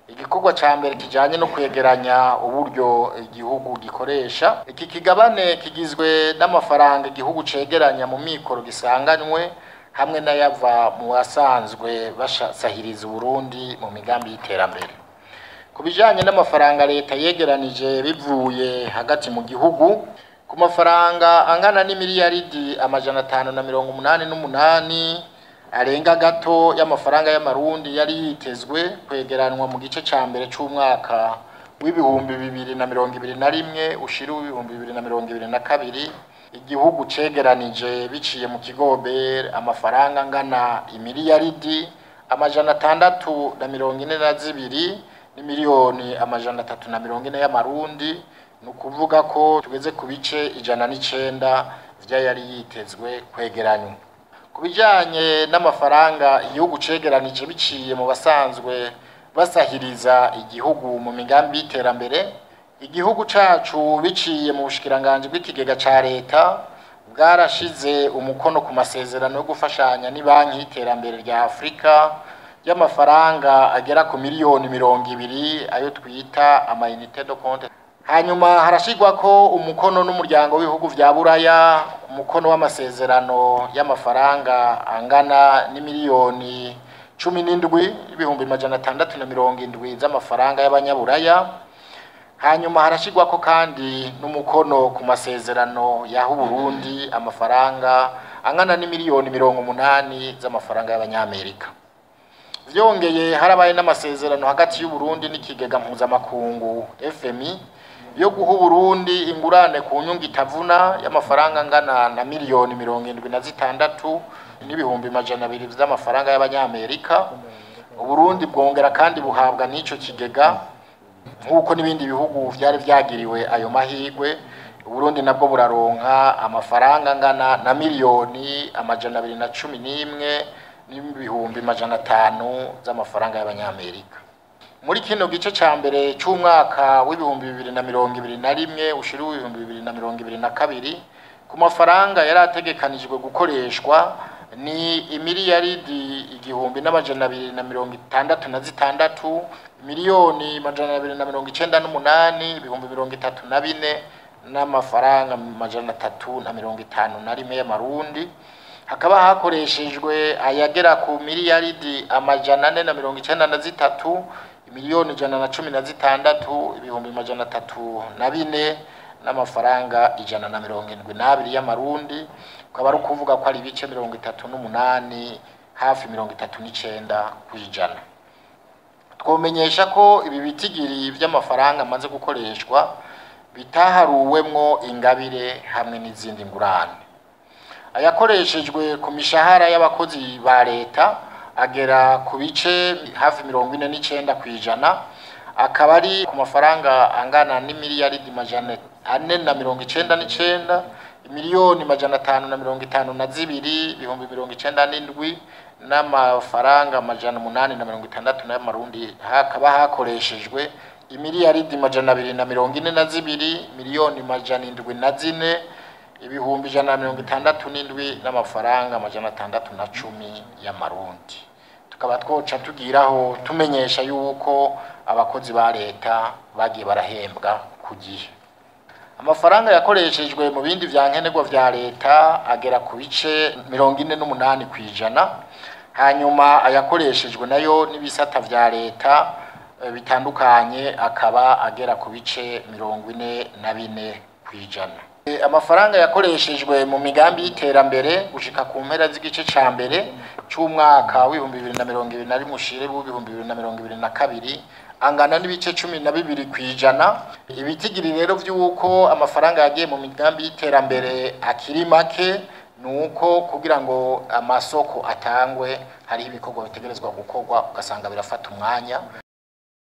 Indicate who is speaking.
Speaker 1: Igikorwa ca mbere kijanye no kwegeranya uburyo igihugu gikoresha. Iki kigabane kigizwe n'amafaranga igihugu cegeranya mu mikoro gisanganywe hamwe n'ayava mu basanzwe basahiriza Uburundi mu migambi y'iterambere. Ku bijanye n'amafaranga leta yegeranije bivuye hagati mu gihugu, ku mafaranga angana n'imiliyaridi 588 arenga gato y'amafaranga y'amarundi yari yitezwe kwegeranwa mu gice ca mbere c'umwaka w'2021 ushira w'2022, igihugu cegeranije biciye mu kigo OBR amafaranga angana imiliyaridi 642 n'imiliyoni 340 y'amarundi. Ni ukuvuga ko tugeze ku bice 109 vy'ayari yitezwe kwegeranywa. Ku bijanye n'amafaranga igihugu cegeranije biciye mu basanzwe basahiriza igihugu mu migambi y'iterambere, igihugu cacu biciye mu bushikiranganji bw'ikigega ca leta bwarashize umukono ku masezerano yo gufashanya n'ibanki y'iterambere rya Afurika y'amafaranga agera ku miliyoni 20, ayo twita ama unité de compte. Hanyuma harashirwako umukono n'umuryango w'ibihugu vya Buraya umukono w'amasezerano y'amafaranga angana n'imiliyoni 17 670,000 z'amafaranga y'abanyaburaya. Hanyuma harashirwako kandi n'umukono ku masezerano yaha Uburundi amafaranga angana n'imiliyoni 80 z'amafaranga y'abanyamerika. Vyongeye harabaye n'amasezerano hagati y'Uburundi n'ikigega mpuzamakungu FMI yo guha Uburundi ingurane ku nyungu itavuna y'amafaranga angana na miliyoni 76 n'ibihumbi 200 vy'amafaranga y'abanyamerika. Uburundi bwongera kandi buhabwa n'ico kigega nk'uko n'ibindi bihugu vyari vyagiriwe ayo mahirwe. Uburundi nabwo buraronka amafaranga angana na miliyoni 211 n'ibihumbi 500 z'amafaranga y'abanyamerika. Muri kino gice ca mbere c'umwaka w'2021 ushira w'2022, ku mafaranga yari ategekanijwe gukoreshwa ni imiliyaridi 1266 miliyoni 298 34,000 n'amafaranga 351 y'amarundi. Hakaba hakoreshejwe ayagera ku miliyaridi 493 miliyoni 116 304,000 n'amafaranga 172 y'amarundi. Ukaba ari ukuvuga ko ari ibice 38 hafi 39 kw'ijana. Twomenyesha ko ibi bitigiri vy'amafaranga amaze gukoreshwa bitaharuwemwo ingabire hamwe n'izindi ngurane. Ayakoreshejwe ku mishahara y'abakozi ba leta agera ku bice hafi 49 kw'ijana, akaba ari ku mafaranga angana n'imiliyaridi 499 miliyoni 552 97,000 n'amafaranga 860 y'amarundi. Hakaba hakoreshejwe imiliyaridi 242 miliyoni 704 167,000 n'amafaranga 610 y'amarundi. Tukaba twoca tugiraho tumenyesha yuko abakozi ba leta bagiye barahembwa ku gihe. Amafaranga yakoreshejwe mu bindi vya nkenerwa vya leta agera ku bice 48 kw'ijana. Hanyuma ayakoreshejwe nayo n'ibisata vya leta bitandukanye akaba agera ku bice 44 kw'ijana. Amafaranga yakoreshejwe mu migambi y'iterambere gushika ku mpera z'igice ca mbere c'umwaka w'2021 ushire w'2022 angana n'ibice 12 kw'ijana. Ibitigiri rero vy'uko amafaranga yagiye mu migambi y'iterambere akiri make nuko kugira ngo amasoko atangwe hariho ibikorwa bitegerezwa gukorwa ugasanga birafata umwanya.